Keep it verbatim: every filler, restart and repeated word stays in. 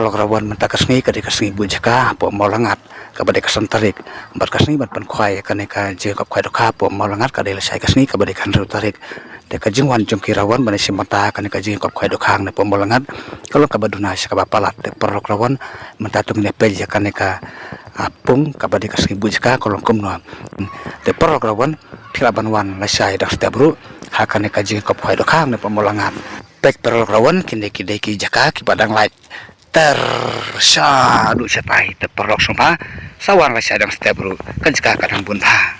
Paralok Rawan, mynta ka sngi ka dei ka sngi buh jaka hapoh Mawlangat kaba dei ka san tarik. Bad ka sngi ban pynkhwai ïa kane ka jingïakop khwai dohkha hapoh Mawlangat ka dei lashai ka sngi kaba dei ka hynriew tarik. Te ka jingwan jong ki Rawan ban ïashim bynta ïa kane ka jingïakop khwai dohkha hangne hapoh Mawlangat ka long kaba duna sha kaba palat. Te paralok Rawan, mynta to ngin ïa peit ïa kane ka, ah, pung kaba dei ka sngi buh jaka ka long kumno. Te paralok Rawan, phi lah ban wan lashai dang step ruh ha kane ka jingïakop khwai dohkha hangne hapoh Mawlangat. Peit paralok Rawan, kine ki dei ki jaka kiba dang lait ter shaduh shatai. Te paralok sngewbha sa wan lashai dang step ruh, ka jaka ka dang bun bha.